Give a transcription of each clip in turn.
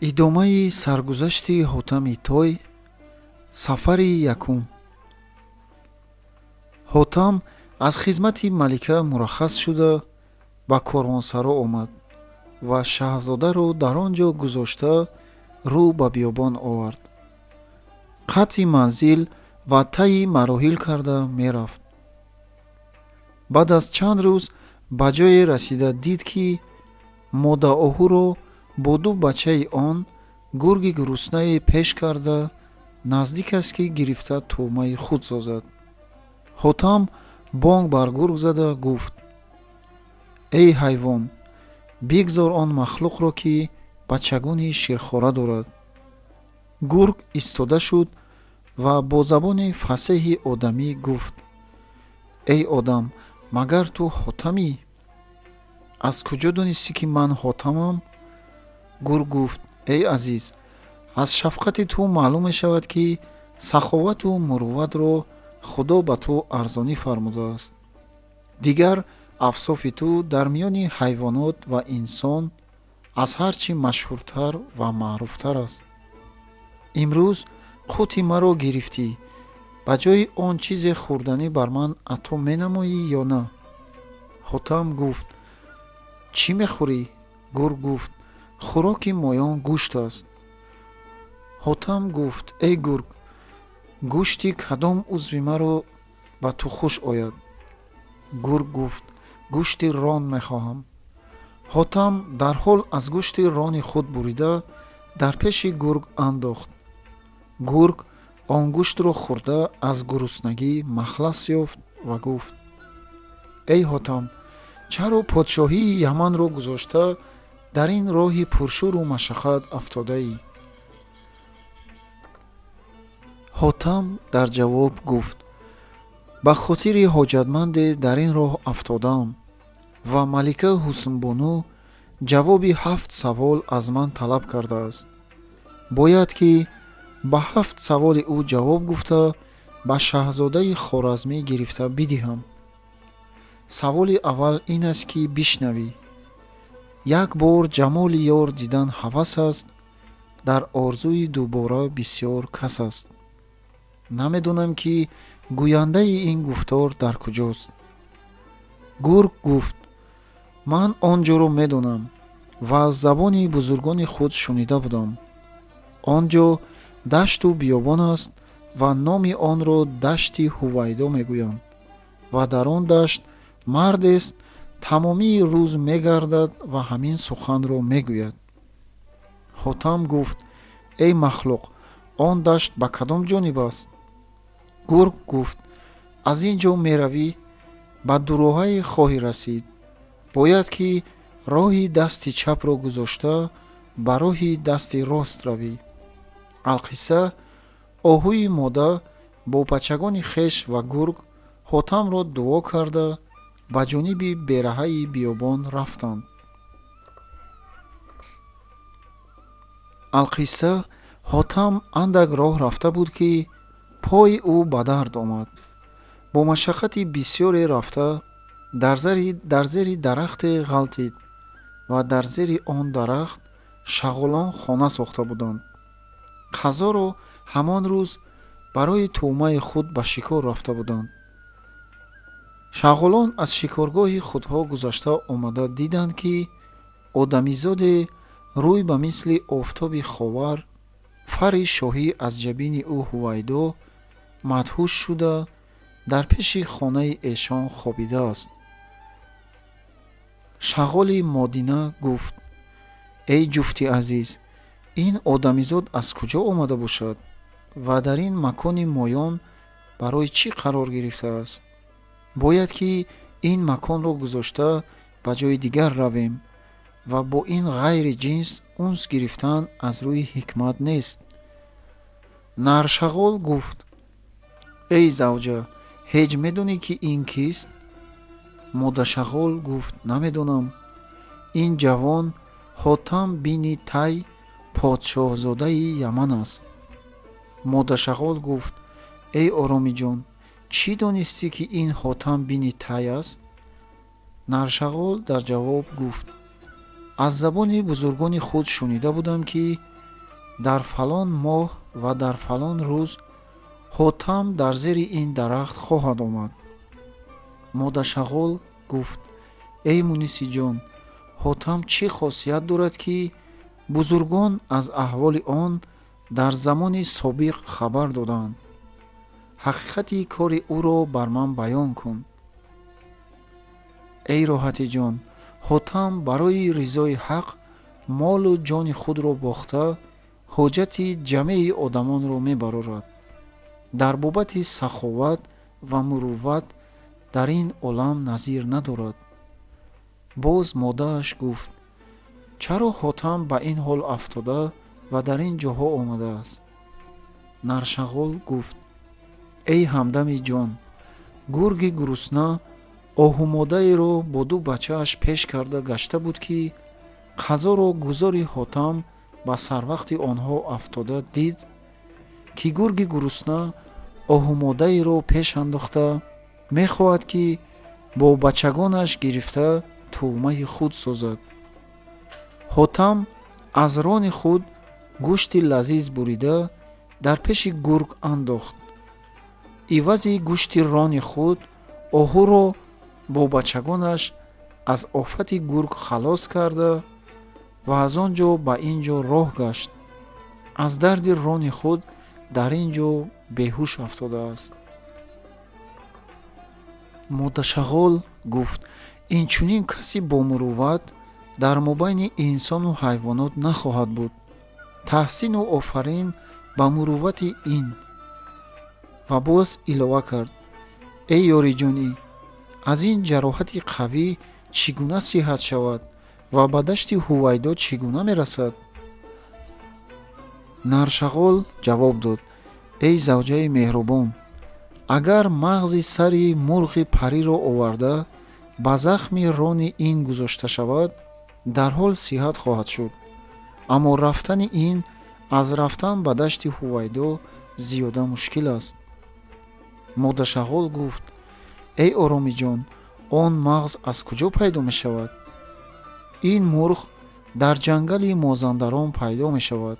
Идомаи саргузашти Ҳотами Той. Сафари якум. Ҳотам аз хизмати малика мураххас шуда, ба корвонсаро омад ва шаҳзодаро дар он ҷо гузошта, рӯ ба биёбон овард. Қатъи манзил ва таи мароҳил карда мерафт. Баъд аз чанд рӯз ба ҷое расида дид, ки модаоҳуро бо ду бачаи он гурги гуруснае пеш карда, наздик аст, ки гирифта тӯъмаи худ созад. Ҳотам бонг бар гург зада гуфт: «Эй ҳайвон, бигзор он махлуқро, ки бачагони ширхора дорад». Гург истода шуд ва бо забони фасеҳи одамӣ гуфт: «Эй одам, магар ту Ҳотамӣ?» «Аз куҷо донистӣ, ки ман Ҳотамам?» Гург гуфт: «Эй азиз, аз шафқати ту маълум мешавад, ки саховату мурувватро Худо ба ту арзонӣ фармудааст. Дигар авсофи ту дар миёни ҳайвонот ва инсон аз ҳар чӣ машҳуртар ва маъруфтар аст. Имрӯз қути маро гирифтӣ, ба ҷои он чизе хӯрданӣ бар ман ато менамоӣ ё на?» Ҳотам гуфт: «Чӣ мехӯрӣ?» Гург гуфт: «Хӯроки моён гӯшт аст». Ҳотам гуфт: «Эй гург, гӯшти кадом узви маро ба ту хуш ояд?» Гург гуфт: «Гӯшти рон мехоҳам». Ҳотам дарҳол аз гӯшти рони худ бурида, дар пеши гург андохт. Гург он гӯштро хӯрда, аз гуруснагӣ махлас ёфт ва гуфт: «Эй Ҳотам, чаро подшоҳии Яманро гузошта, дар ин роҳи пуршӯру машаққат афтодаӣ?» Ҳотам дар ҷавоб гуфт: «Ба хотири ҳоҷатманде дар ин роҳ афтодаам ва малика Ҳуснбону ҷавоби ҳафт савол аз ман талаб кардааст. Бояд ки ба ҳафт саволи ӯ ҷавоб гуфта, ба шаҳзодаи Хоразмӣ гирифта бидиҳам. Саволи аввал ин аст, ки бишнавӣ: як бор ҷамоли ёр дидан ҳавас аст, дар орзуи дубора бисёр кас аст. Намедонам, ки гӯяндаи ин гуфтор дар куҷост». Гург гуфт: «Ман он ҷоро медонам ва аз забони бузургони худ шунида будам. Он ҷо дашту биёбон аст ва номи онро дашти Ҳувайдо мегӯянд ва дар он дашт мардест, тамомии рӯз мегардад ва ҳамин суханро мегӯяд». Ҳотам гуфт: «Эй махлуқ, он дашт ба кадом ҷониб аст?» Гург гуфт: «Аз ин ҷо меравӣ, ба дуроҳае хоҳӣ расид. Бояд ки роҳи дасти чапро гузошта, ба роҳи дасти рост равӣ». Алқисса, оҳуи мода бо бачагони хеш ва гург Ҳотамро дуо карда, ба ҷониби бераҳаи биёбон рафтанд. Алқисса, Ҳотам андак роҳ рафта буд, ки пои ӯ ба дард омад. Бо машаққати бисёре рафта, дар зери дарахте ғалтид ва дар зери он дарахт шағолон хона сохта буданд. Қазоро ҳамон рӯз барои тӯъмаи худ ба шикор рафта буданд. Шағолон аз шикоргоҳи худҳо гузашта омада диданд, ки одамизоде рӯй ба мисли офтоби ховар, фарри шоҳӣ аз ҷабини ӯ ҳувайдо, мадҳуш шуда, дар пеши хонаи эшон хобидааст. Шағоли модина гуфт: «Эй ҷуфти азиз, ин одамизод аз куҷо омада бошад ва дар ин макони моён барои чӣ қарор гирифтааст? Бояд ки ин маконро гузошта, ба ҷои дигар равем ва бо ин ғайри ҷинс унс гирифтан аз рӯи ҳикмат нест». Наршағол гуфт: «Эй завҷа, ҳеҷ медонӣ, ки ин кист?» Модашағол гуфт: «Намедонам». «Ин ҷавон Ҳотам бини Тай, подшоҳзодаи Яман аст». Модашағол гуфт: «Эй оромиҷон, чӣ донистӣ, ки ин Ҳотам бини Тай аст?» Наршағол дар ҷавоб гуфт: Аз забони бузургони худ шунида будам, ки дар фалон моҳ ва дар фалон рӯз Ҳотам дар зери ин дарахт хоҳад омад. Модашағол гуфт: эй муниси ҷон, Ҳотам чӣ хосият дорад, ки бузургон аз аҳволи он дар замони собиқ хабар додаанд? Ҳақиқати кори ӯро бар ман баён кун. Эй роҳати ҷон, Ҳотам барои ризои ҳақ молу ҷони худро бохта, ҳоҷати ҷамеи одамонро мебарорад. Дар бобати саховат ва мурувват дар ин олам назир надорад. Боз модааш гуфт: чаро Ҳотам ба ин ҳол афтода ва дар ин ҷоҳо омадааст? Наршағол гуфт: эй ҳамдами ҷон, гурги гурусна оҳумодаеро бо ду бачааш пеш карда гашта буд, ки қазоро гузори Ҳотам ба сарвақти онҳо афтода дид, ки гурги гурусна оҳумодаеро пеш андохта мехоҳад, ки бо бачагонаш гирифта тӯъмаи худ созад. Ҳотам аз рони худ гӯшти лазиз бурида дар пеши гург андохт. Ивази гӯшти рони худ оҳуро бо бачагонаш аз офати гург халос карда ва аз он ҷо ба ин ҷо роҳ гашт. Аз дарди рони худ дар ин ҷо беҳуш афтодааст. Модашағол гуфт: инчунин каси бо мурувват дар мобайни инсону ҳайвонот нахоҳад буд. Таҳсину офарин ба муруввати ин. Ва боз илова кард: эй ёриҷонӣ, аз ин ҷароҳати қавӣ чӣ гуна сиҳат шавад ва ба дашти Ҳувайдо чӣ гуна мерасад? Наршағол ҷавоб дод: эй завҷаи меҳрубон, агар мағзи сари мурғи париро оварда ба захми рони ин гузошта шавад, дарҳол сиҳат хоҳад шуд. Аммо рафтани ин аз рафтан ба дашти Ҳувайдо зиёда мушкил аст. Модашағол гуфт: эй оромиҷон, он мағз аз куҷо пайдо мешавад? Ин мурғ дар ҷангали Мозандарон пайдо мешавад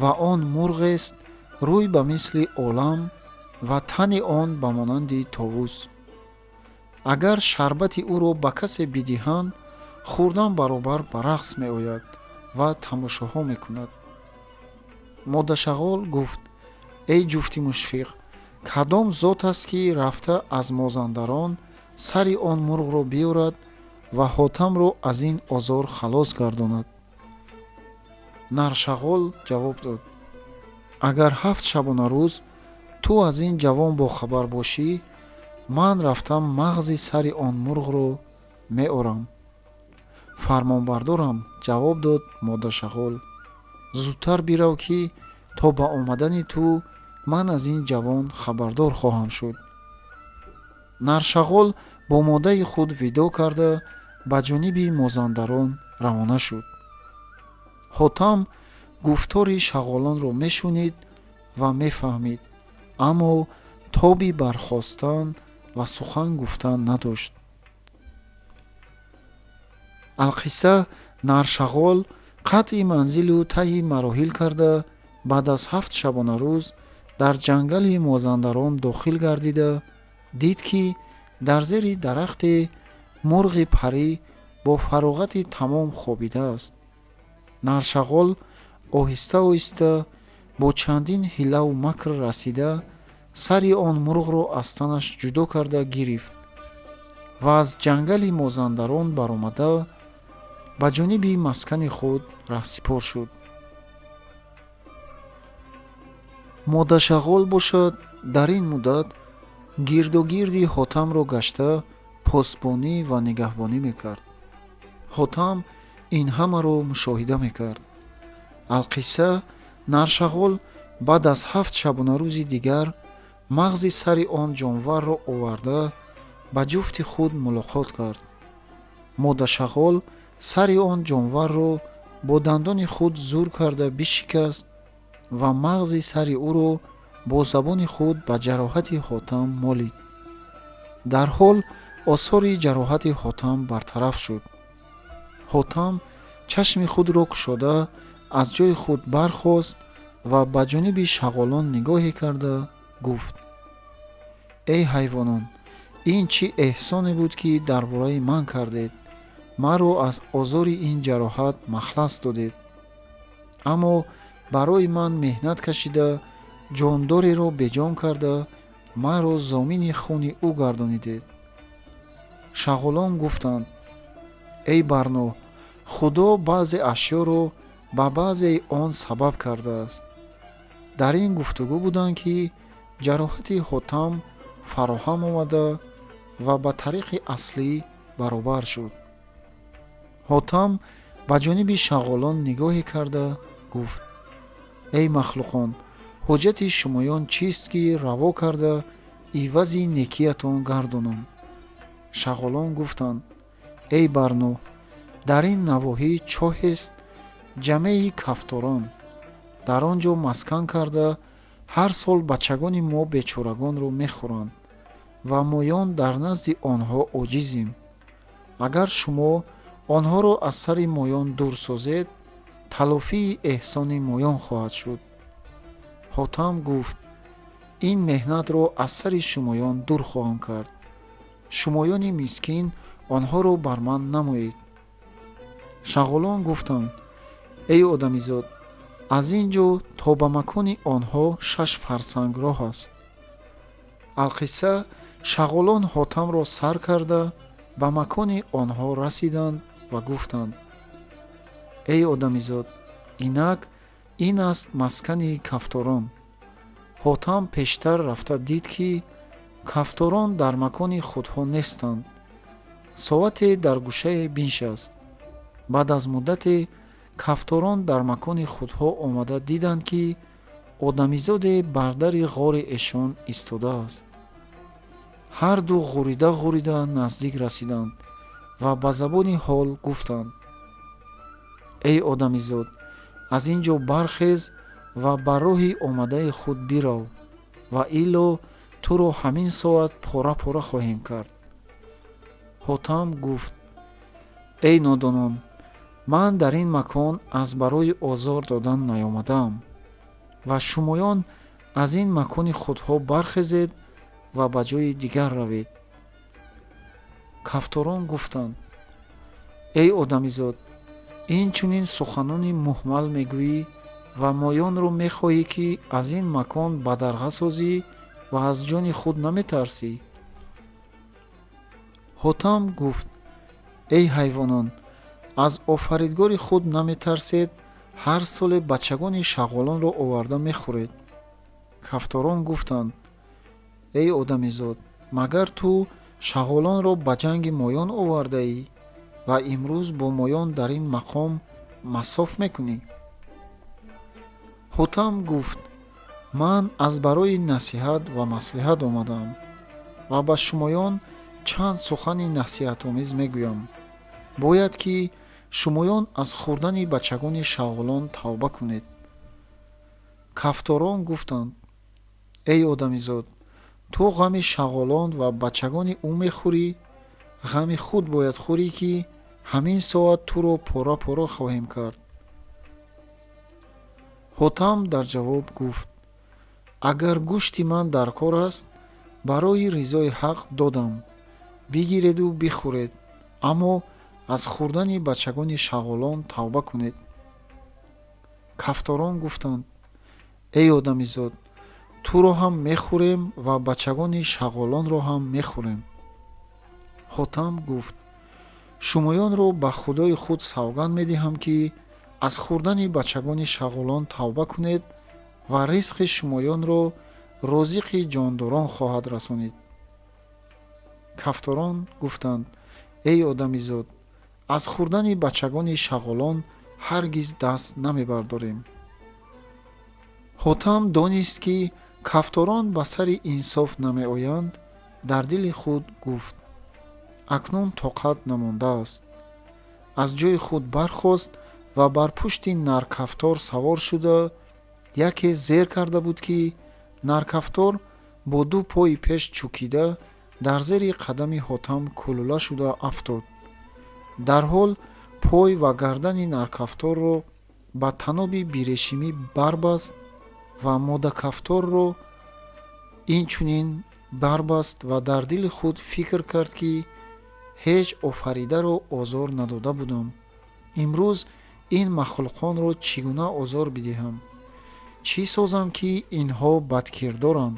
ва он мурғест рӯй ба мисли олам ва тани он ба монанди товус. Агар шарбати ӯро ба касе бидиҳанд, хӯрдан баробар ба рақс меояд ва тамошоҳо мекунад. Модашағол гуфт: эй ҷуфти мушфиқ, кадом зот аст, ки рафта аз Мозандарон сари он мурғро биёрад ва Ҳотамро аз ин озор халос гардонад? Наршағол ҷавоб дод: агар 7 шабонарӯз ту аз ин ҷавон бохабар бошӣ, ман рафтам мағзи сари он мурғро меорам. Фармонбардорам, ҷавоб дод модашағол. Зудтар бирав, ки то ба омадани ту ман аз ин ҷавон хабардор хоҳам шуд. Наршағол бо модаи худ видо карда ба ҷониби Мозандарон равона шуд. Ҳотам гуфтори шағолонро мешунид ва мефаҳмид, аммо тоби бархостан ва сухан гуфтан надошт. Алқисса Наршағол қатъи манзилу таҳи мароҳил карда баъд аз 7 шабонарӯз дар ҷангали Мозандарон дохил гардида дид, ки дар зери дарахте мурғи парӣ бо фароғати тамом хобидааст. Наршағол оҳиста оҳиста бо чандин ҳилаву макр расида сари он мурғро аз танаш ҷудо карда гирифт ва аз ҷангали Мозандарон баромада ба ҷониби маскани худ раҳсипор шуд. Модашағол бошад дар ин муддат гирдогирди Ҳотамро гашта посбонӣ ва нигаҳбонӣ мекард. Ҳотам ин ҳамаро мушоҳида мекард. Алқисса Наршағол баъд аз 7 шабонарӯзи дигар мағзи сари он ҷонварро оварда ба ҷуфти худ мулоқот кард. Модашағол сари он ҷонварро бо дандони худ зур карда бишикаст ва мағзи сари ӯро бо забони худ ба ҷароҳати Ҳотам молид. Дарҳол осори ҷароҳати Ҳотам бартараф шуд. Ҳотам Чашми худро кушода, аз ҷои худ бархост ва ба ҷониби шағолон нигоҳе карда гуфт: «Эй ҳайвонон, ин чӣ эҳсоне буд, ки дар бораи ман кардед? Маро аз озори ин ҷароҳат махлас додед, аммо барои ман меҳнат кашида, ҷондореро беҷон карда, маро зомини хуни ӯ гардонидед». Шағолон гуфтанд: «Эй Барно, Худо баъзе ашёро ба баъзеи он сабаб кардааст». Дар ин гуфтугӯ буданд, ки ҷароҳати Ҳотам фароҳам омада ва ба тариқи аслӣ баробар шуд. Ҳотам ба ҷониби шағолон нигоҳе карда гуфт: «Эй махлуқон, ҳуҷҷати шумоён чист, ки раво карда ивази некиятон гардонам?» Шағолон гуфтанд: «Эй Барно, дар ин навоҳӣ чоҳест ҷамъи кафторон. Дар он ҷо маскан карда, ҳар сол бачагони мо бечорагонро мехӯранд ва моён дар назди онҳо оҷизем. Агар шумо онҳоро аз сари моён дур созед, талофии эҳсони моён хоҳад шуд». Ҳотам гуфт: «Ин меҳнатро аз сари шумоён дур хоҳам кард. Шумоёни мискин онҳоро бар ман намоед». Шағолон гуфтанд: «Эй одамизод, аз ин ҷо то ба макони онҳо 6 фарсанг роҳ аст». Алқисса, шағолон Ҳотамро сар карда ба макони онҳо расиданд ва гуфтанд: «Эй одамизод, инак ин аст маскани кафторон». Ҳотам пештар рафта дид, ки кафторон дар макони худҳо нестанд. Соате дар гӯшае биншаст. Баъд аз муддате кафторон дар макони худҳо омада диданд, ки одамизоде бар дари ғори эшон истодааст. Ҳарду ғурида ғурида наздик расиданд ва ба забони ҳол гуфтанд: «Эй одамизод, аз ин ҷо бархез ва ба роҳи омадаи худ бирав, ва илло туро ҳамин соат пора пора хоҳем кард». Ҳотам гуфт: «Эй нодонон, ман дар ин макон аз барои озор додан наёмадаам ва шумоён аз ин макони худҳо бархезед ва ба ҷои дигар равед». Кафторон гуфтанд: «Эй одамизод, ин чунин суханони муҳмал мегӯӣ ва моёнро мехоҳӣ, ки аз ин макон бадарға созӣ ва аз ҷони худ наметарсӣ?» Ҳотам гуфт: «Эй ҳайвонон, аз офаридгори худ наметарсед? Ҳар соле бачагони шағолонро оварда мехӯред». Кафторон гуфтанд: «Эй одамизод, магар ту шағолонро ба ҷанги моён овардаӣ ва имрӯз бо моён дар ин мақом масоф мекунӣ?» Ҳотам гуфт: «Ман аз барои насиҳат ва маслиҳат омадаам ва ба шумоён чанд сухани насиҳатомез мегӯям. Бояд ки шумоён аз хӯрдани бачагони шағолон тавба кунед». Кафторон гуфтанд: «Эй одамизод, ту ғами шағолон ва бачагони ӯ мехӯрӣ? Ғами худ бояд хӯрӣ, ки ҳамин соат туро пора пора хоҳем кард». Ҳотам дар ҷавоб гуфт: «Агар гӯшти ман дар кор аст, барои ризои ҳақ додам, бигиреду бихӯред, аммо аз хӯрдани бачагони шағолон тавба кунед». Кафторон гуфтанд: «Эй одамизод, туро ҳам мехӯрем ва бачагони шағолонро ҳам мехӯрем». Ҳотам гуфт: «Шумоёнро ба Худои худ савганд медиҳам, ки аз хӯрдани бачагони шағолон тавба кунед ва ризқи шумоёнро розиқи ҷондорон хоҳад расонид». Кафторон гуфтанд: «Эй одамизод, аз хӯрдани бачагони шағолон ҳаргиз даст намебардорем». Ҳотам донист, ки кафторон ба сари инсоф намеоянд. Дар дили худ гуфт: «Акнун тоқат намондааст». Аз ҷои худ бархост ва бар пушти наркафтор савор шуда, яке зер карда буд, ки наркафтор бо ду пои пеш чӯкида дар зери қадами Ҳотам кулула шуда афтод. Дарҳол Пой ва гардани наркафторро ба таноби бирешимӣ барбаст ва модакафторро инчунин барбаст ва дар дили худ фикр кард, ки ҳеҷ офаридаро озор надода будам. Имрӯз ин махлуқонро чӣ гуна озор бидиҳам? Чӣ созам, ки инҳо бадкирдоранд?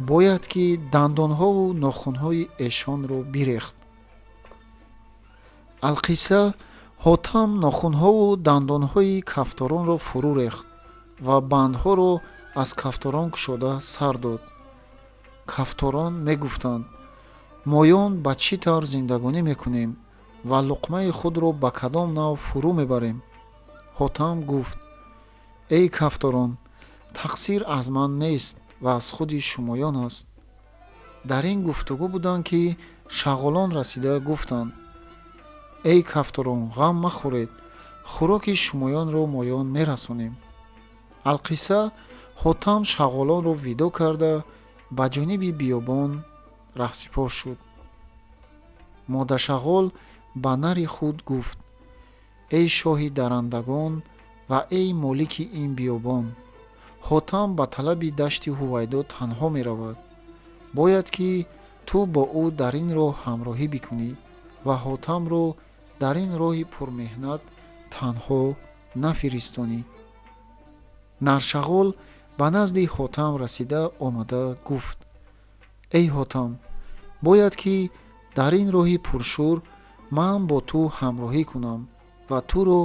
Бояд ки дандонҳову нохунҳои эшонро бирехт. Алқисса, Ҳотам нохунҳову дандонҳои кафторонро фурӯ рехт ва бандҳоро аз кафторон кушода сар дод. Кафторон мегуфтанд: моён ба чӣ тавр зиндагонӣ мекунем ва луқмаи худро ба кадом нав фурӯ мебарем? Ҳотам гуфт: эй кафторон, тақсир аз ман нест ва аз худи шумоён аст. Дар ин гуфтугӯ буданд, ки шағолон расида гуфтанд: эй кафторон, ғам махӯред, хӯроки шумоёнро моён мерасонем. Алқисса, Ҳотам шағолонро видо карда ба ҷониби биёбон раҳсипор шуд. Модашағол ба нари худ гуфт: эй шоҳи дарандагон ва эй молики ин биёбон, Ҳотам ба талаби дашти Ҳувайдо танҳо меравад. Бояд ки ту бо ӯ дар ин роҳ ҳамроҳӣ бикунӣ ва Ҳотамро дар ин роҳи пурмеҳнат танҳо нафиристонӣ. Наршағол ба назди Ҳотам расида омада гуфт: эй Ҳотам, бояд ки дар ин роҳи пуршӯр ман бо ту ҳамроҳӣ кунам ва туро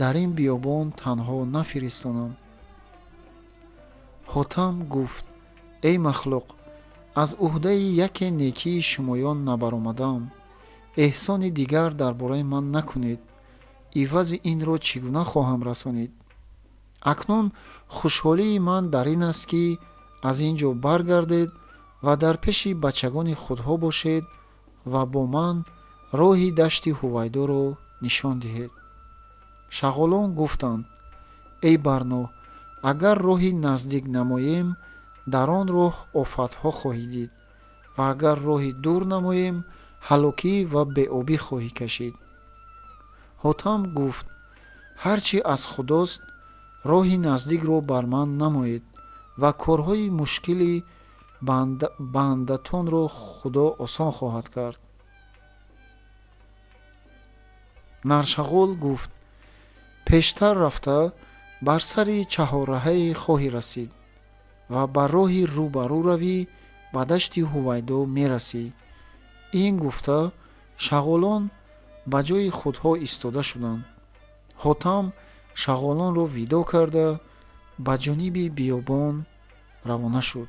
дар ин биёбон танҳо нафиристонам. Ҳотам гуфт: эй махлуқ, аз уҳдаи яке некии шумоён набаромадаам. Эҳсони дигар дар бораи ман накунед. Ивази инро чӣ гуна хоҳам расонид? Акнун хушҳолии ман дар ин аст, ки аз ин ҷо баргардед ва дар пеши бачагони худҳо бошед ва бо ман роҳи дашти Ҳувайдоро нишон диҳед. Шағолон гуфтанд: эй Барно, агар роҳи наздик намоем, дар он роҳ офатҳо хоҳӣ дид ва агар роҳи дур намоем, ҳалокӣ ва беобӣ хоҳӣ кашид. Ҳотам гуфт: ҳар чӣ аз Худост, роҳи наздикро бар ман намоед ва корҳои мушкили бандатонро Худо осон хоҳад кард. Наршағол гуфт: пештар рафта бар сари чаҳорраҳае хоҳӣ расид ва ба роҳи рӯ ба рӯ равӣ, ба дашти Ҳувайдо мерасӣ. Ин гуфта шағолон ба ҷои худҳо истода шуданд. Ҳотам шағолонро видо карда ба ҷониби биёбон равона шуд.